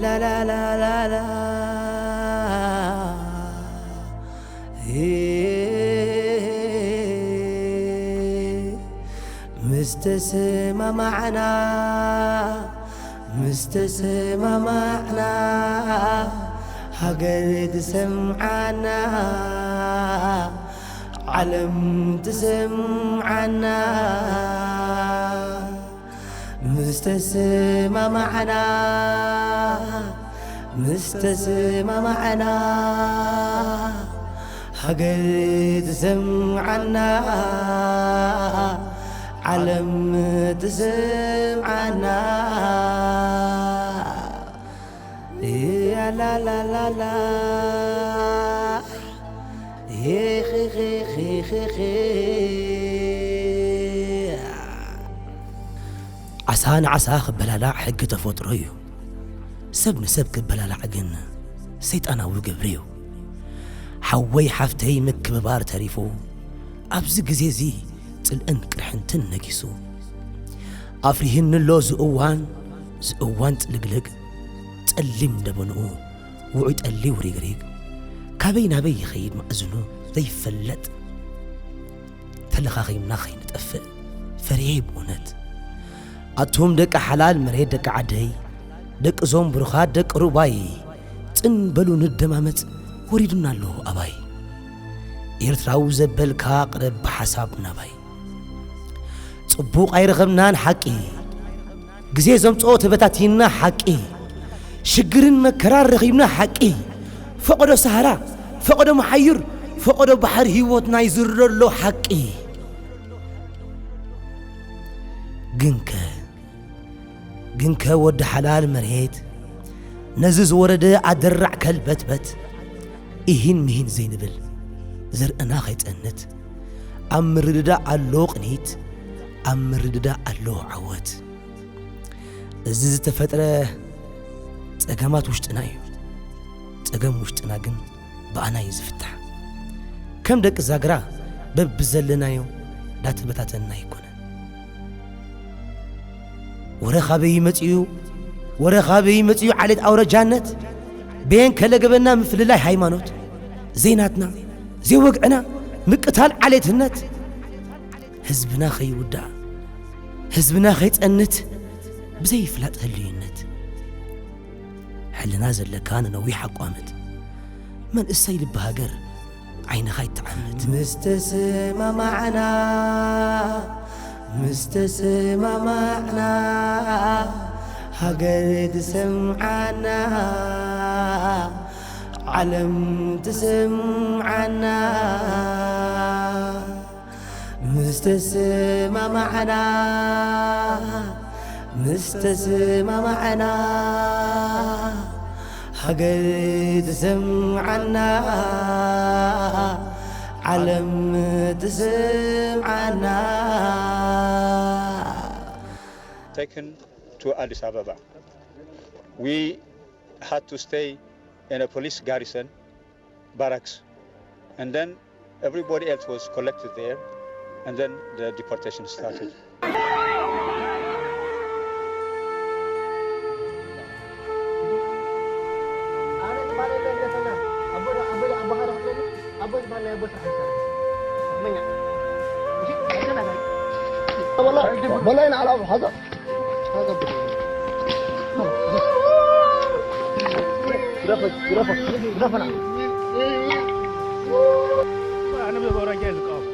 ላላላላላ ምስ ተሰማማዕና፣ ምስ ተሰማማዕና፣ ሃገር ትሰምዓና፣ ዓለም ትሰምዓና። ምስ ተሰማማዕና፣ ምስ ተሰማማዕና፣ ሃገር ትሰምዓና፣ ዓለም ትሰምዓና። ያላላላላ፣ ሂኺኺኺኺ። ዓሳ ንዓሳ ክበላላዕ ሕጊ ተፈጥሮ እዩ። ሰብ ንሰብ ክበላላዕ ግን ሰይጣናዊ ግብሪ እዩ። ሓወይ ሓፍተይ ምክብባር ተሪፉ፣ ኣብዚ ግዜ እዚ ጽልእን ቅርሕንትን ነጊሱ። ኣፍሪህኒ ኣሎ ዝእዋን፣ ዝእዋን ጽልግልግ፣ ጸሊም ደበንኡ፣ ውዑይ ጠሊ ውሪግሪግ፣ ካበይ ናበይ ይኸይድ ማእዝኑ ዘይፈለጥ። ተለኻኺምና ኸይንጠፍእ ፈሪሄ ብእውነት። ኣቱም ደቂ ሓላል መሬት ደቂ ዓደይ፣ ደቂ ዞም ብሩኻት ደቂ ሩባይ፣ ጽን በሉ ንደማመጽ፣ ወሪዱና ኣሎ ኣባይ። ኤርትራዊ ዘበልካ ቅረብ ብሓሳብ ናባይ። ጽቡቕ ኣይረኸብናን ሓቂ፣ ግዜ ዘምጽኦ ተበታቲንና ሓቂ፣ ሽግርን መከራን ረኺብና ሓቂ፣ ፈቐዶ ሰሃራ፣ ፈቐዶ መሓዩር፣ ፈቐዶ ባሕሪ ህይወትና ይዝርር ኣሎ ሓቂ። ግንከ፣ ግንከ ወዲ ሓላል መሬት፣ ነዚ ዝወረደ ኣደራዕ ከልበትበት፣ ኢሂን ምሂን ዘይንብል፣ ዘርእና ኸይጸንት፣ ኣብ ምርድዳእ ኣሎ ቅኒት፣ ኣብ ምርድዳእ ኣሎ ዓወት። እዚ ዝተፈጥረ ጸገማት ውሽጥና እዩ። ጸገም ውሽጥና ግን ብኣና እዩ ዝፍታሕ። ከም ደቂ ዛግራ በብዘለናዮ ዳተበታተንና ኣይኮነን። ወረ ካበይ መጺኡ፣ ወረ ካበይ መጺኡ ዓሌት ኣውረጃነት፣ በየን ከለገበና ምፍልላይ ሃይማኖት፣ ዘይናትና፣ ዘይወግዕና፣ ምቅታል ዓሌትነት። ህዝብና ከይውዳእ፣ ህዝብና ከይጸንት ብዘይፍላጥ ህልዩነት። ሕልና ዘለካ ንነዊሕ ኣቋምት፣ መንእሰይ ልቢ ሃገር ዓይንኻ ይተዓመት። ምስ ተሰማማዕና፣ ምስ ተሰማማዕና፣ ሃገር ትሰምዓና፣ ዓለም ትሰምዓና። ምስ ተሰማማዕና፣ ምስ ተሰማማዕና፣ ሃገር ትሰምዓና፣ ዓለም ትሰምዓና። Taken to Addis Ababa. We had to stay in a police garrison barracks, and then everybody else was collected there, and then the deportation started. ኣነ ብዛዕባ ኣውራጃ እየ ዝቃወም።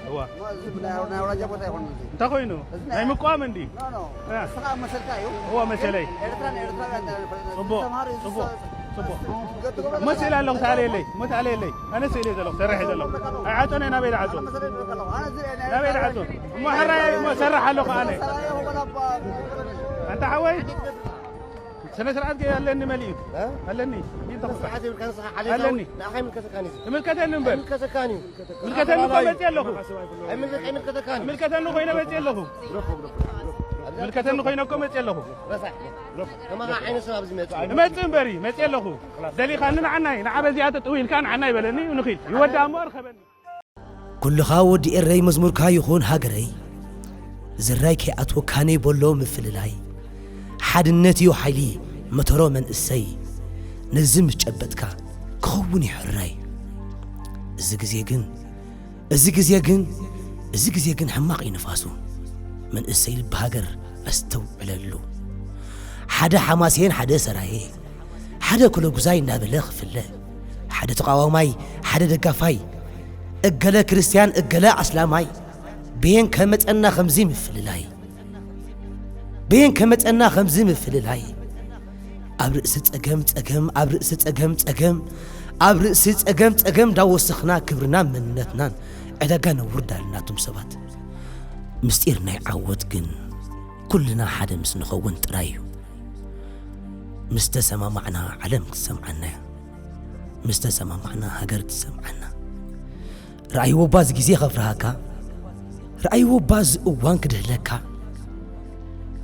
እዋ። እዚ ናይ ናይ ኣውራጃ ቦታ ኣይኮነን እዚ። እንታይ ኮይኑ? እዚ ናይ ናይ ምቋም እንዲ? ኖ፣ ኖ። እ። ንስኻ መሰልካ እዩ። እዋ፣ መሰለይ። ኤርትራ ናይ ኤርትራውያን እንዳ ፈለጠ ጽቡቕ፣ ዝተምሃሩ እዩ ጽቡቕ፣ ዝሰ-፣ ጽቡቕ። ገትጎ እሞ ስእሊ ኣለኹ፣ ተኣልየለይ፣ እሞ ተኣልየለይ። ኣነ ስእሊ እየ ዘለኹ፣ ሰርሕ እየ ዘለኹ። ኣይዓጾን እየ፣ ናበይ ዝዓጾ? ኣነ መሰለይ ዘለኹ። ኣነ እዚ ናይ ናበይ ዝዓጾ? እሞ ሕራይ እየ፣ እሞ ሰርሕ ኣለኹ ኣነ። ሰራየ ወላ ባ-፣ ኣንታ ሓወይ፣ ስነ ስርዓት ኣለኒ መሊኡ። እ? ኣለኒ። ስነ ስርዓት ይብልካ ንስኻ ዓሌታዊ ኣለኒ። ንዓኻ ይምልከተካን እዩ። ይምልከተኒ እምበር። ኣይምልከተካን እዩ። ይምልከተኒ እኮ መፅእ ኣለኹ። ኣይምልከ-፣ ኣይምልከተካን እዩ። ይምልከተኒ ኮይነ መፅእ ኣለኹ። ግረፎ፣ ግረፎ፣ ግረፎ። ይምልከተኒ ኮይነ እኮ መፅእ ኣለኹ። ረሳሕ፣ ግረፎ። ከማኻ ዓይነት ሰብ ኣብዚ መፅእ። እመፅእ እምበሪ፣ መፅእ ኣለኹ። ደሊኻኒ ንዓናይ፣ ንዓ በዚኣ ተጥዊ ኢልካ ንዓናይ በለኒ፣ ንኺድ። ይወዳእ እሞ ኣርኸበኒ። ኩልኻ ወዲ ኤረይ መዝሙርካ ይኹን ሃገረይ፣ ዝራይ ከይኣትወካ ነይ በሎ ምፍልላይ። ሓድነት እዩ ሓይሊ፣ መተሮ መንእሰይ ነዚ ምስ ጨበጥካ ክኸውን እዩ ሕራይ። እዚ ግዜ ግን፣ እዚ ግዜ ግን፣ እዚ ግዜ ግን ሕማቕ እዩ ንፋሱ። መንእሰይ ልቢ ሃገር ኣስተውዕለሉ። ሓደ ሓማሴን፣ ሓደ ሰራየ፣ ሓደ ኮለጉዛይ እንዳበለ ክፍለ፣ ሓደ ተቓዋማይ፣ ሓደ ደጋፋይ፣ እገለ ክርስትያን፣ እገለ ኣስላማይ፣ በየን ከመጸና ከምዚ ምፍልላይ? በየን ከመጸና ከምዚ ምፍልላይ? ኣብ ርእሲ ጸገም ጸገም፣ ኣብ ርእሲ ጸገም ጸገም፣ ኣብ ርእሲ ጸገም ጸገም እንዳወሰኽና ክብርናን መንነትናን ዕዳጋ ነውርድ ኣለና። ኣቱም ሰባት፣ ምስጢር ናይ ዓወት ግን ኩልና ሓደ ምስ ንኸውን ጥራይ እዩ። ምስ ተሰማማዕና ዓለም ክትሰምዓና እያ። ምስ ተሰማማዕና ሃገር ትሰምዓና። ረኣይዎ እባ እዚ ግዜ ከፍርሃካ፣ ረኣይዎ እባ እዚ እዋን ክድህለካ።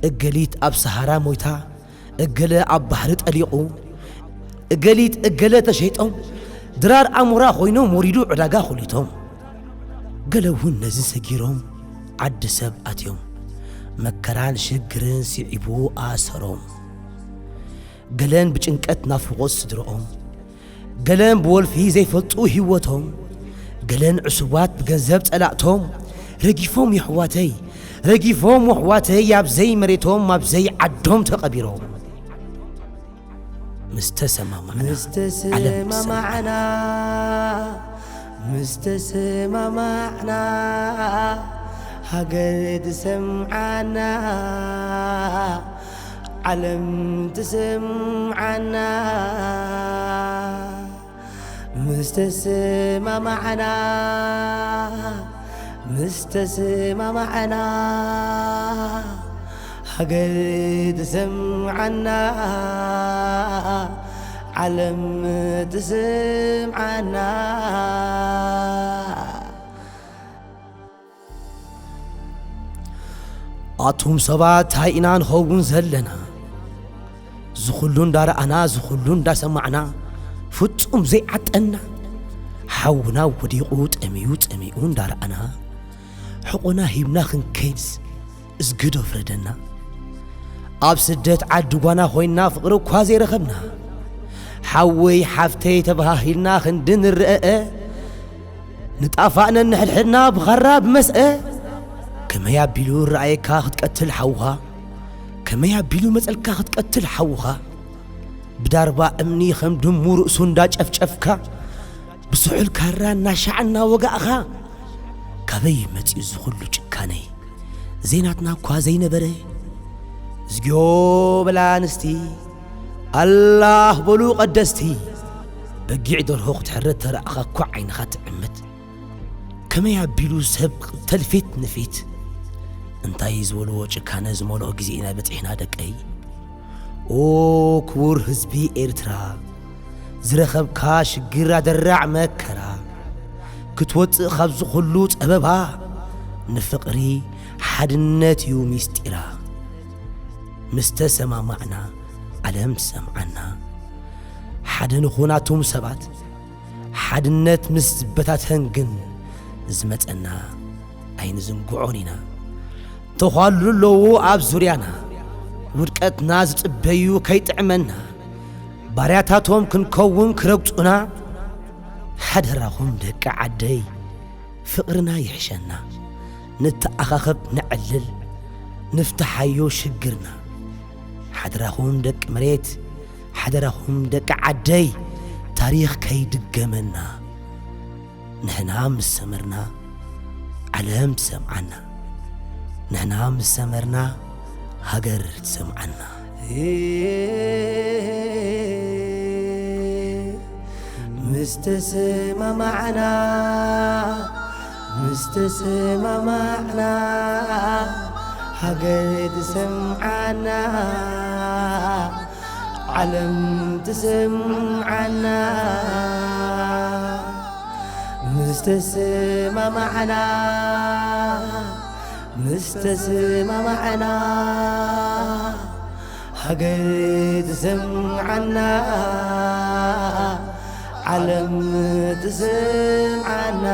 እገሊት ኣብ ሰሃራ ሞይታ፣ እገለ ኣብ ባሕሪ ጠሊቑ፣ እገሊት እገለ ተሸይጦም፣ ድራር ኣሞራ ኮይኖም ወሪዱ ዕዳጋ ኾሊቶም። ገለ እውን ነዚ ሰጊሮም ዓዲ ሰብ ኣትዮም፣ መከራን ሽግርን ስዒቡ ኣሰሮም። ገለን ብጭንቀት ናፍቖት ስድርኦም፣ ገለን ብወልፊ ዘይፈልጡ ህይወቶም፣ ገለን ዕሱባት ብገንዘብ ጸላእቶም፣ ረጊፎም የሕዋተይ፣ ረጊፎም ኣሕዋተይ፣ ኣብ ዘይመሬቶም ኣብ ዘይዓዶም ተቐቢሮም። ምስ ተሰማማዕና፣ ምስ ዓለም ትሰማማዕና። ተሰማማዕና፣ ምስ ተሰማማዕና፣ ሃገር ትሰምዓና፣ ዓለም ትሰምዓና። ምስ ተሰማማዕና፣ ምስ ተሰማማዕና፣ ሃገር ትሰምዓና፣ ዓለም ትስምዓና። ኣቱም ሰባት፣ ታይ ኢና ንኸውን ዘለና? ዝኹሉ እንዳረኣና፣ ዝኹሉ እንዳሰማዕና፣ ፍጹም ዘይዓጠና፣ ሓውና ወዲቑ፣ ጠምዩ፣ ጸሚኡ እንዳረኣና፣ ሕቖና ሂብና ክንከይድስ፣ እዝግዶ ፍረደና። ኣብ ስደት ዓዲ ጓና ኮይንና፣ ፍቕሪ እኳ ዘይረኸብና፣ ሓወይ ሓፍተይ ተበሃሂልና ክንዲ ንረኣእ፣ ንጣፋእ ነንሕድሕድና ብኻራ ብመስአ። ከመይ ኣቢሉ ረኣየካ ክትቀትል ሓውኻ? ከመይ ኣቢሉ መጸልካ ክትቀትል ሓውኻ? ብዳርባ እምኒ ከም ድሙ ርእሱ እንዳጨፍጨፍካ፣ ብስሑል ካራ እናሻዕ እናወጋእኻ፣ ካበይ መጺኡ እዚ ኹሉ ጭካነ? ዘይናትና እኳ ዘይነበረ። እዝግዮ በላ ኣንስቲ፣ ኣላህ በሉ ቀደስቲ። በጊዕ ደርሆ ክትሕረድ ተራእኻ እኳ ዓይንኻ ትዕምት። ከመይ ኣቢሉ ሰብ ተልፊት ንፊት? እንታይ ዝበልዎ ጭካነ ዝመልኦ ግዜ ኢና በጺሕና ደቀይ? ኦ ክቡር ህዝቢ ኤርትራ፣ ዝረኸብካ ሽግር ኣደራዕ መከራ፣ ክትወጽእ ካብዚ ኩሉ ጸበባ፣ ንፍቕሪ ሓድነት እዩ ሚስጢራ። ምስ ተሰማማዕና ዓለም ትሰምዓና። ሓደ ንኹን ኣቱም ሰባት፣ ሓድነት ምስ ዝበታተን ግን ዝመጸና ኣይንዝንግዖን ኢና። ተዃሉ ኣለዉ ኣብ ዙርያና፣ ውድቀትና ዝጽበዩ ከይጥዕመና፣ ባርያታቶም ክንከውን ክረግጹና፣ ሓደራኹም ደቂ ዓደይ፣ ፍቕርና ይሕሸና፣ ንተኣኻኸብ፣ ነዕልል፣ ንፍትሓዮ ሽግርና። ሓደራኹም ደቂ መሬት፣ ሓደራኹም ደቂ ዓደይ፣ ታሪኽ ከይድገመና። ንሕና ምስ ሰመርና፣ ዓለም ትሰምዓና። ንሕና ምስ ሰመርና፣ ሃገር ትሰምዓና። ምስ ተሰማማዕና፣ ምስ ተሰማማዕና፣ ሃገር ትሰምዓና፣ ዓለም ትሰምዓና። ምስ ተሰማማዕና፣ ምስ ተሰማማዕና፣ ሃገር ትሰምዓና፣ ዓለም ትሰምዓና።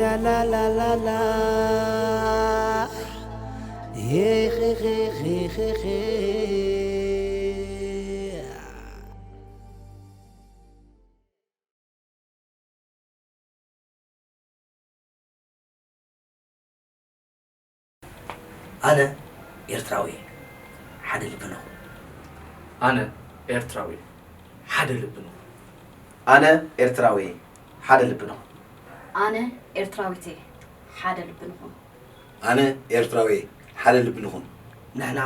ያላላላላ፣ ሄ፣ ሄ፣ ሄ፣ ሄ። ኣነ ኤርትራዊ እየ፣ ሓደ ልቢ ንኹን። ኣነ ኤርትራዊ እየ፣ ሓደ ልቢ ንኹን። ኣነ ኤርትራዊ እየ፣ ሓደ ልቢ ንኹን። ኣነ ኤርትራዊት እየ፣ ሓደ ልቢ ንኹን። ኣነ ኤርትራዊ እየ፣ ሓደ ልቢ ንኹን። ንሕና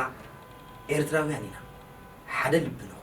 ኤርትራውያን ኢና፣ ሓደ ልቢ ንኹን።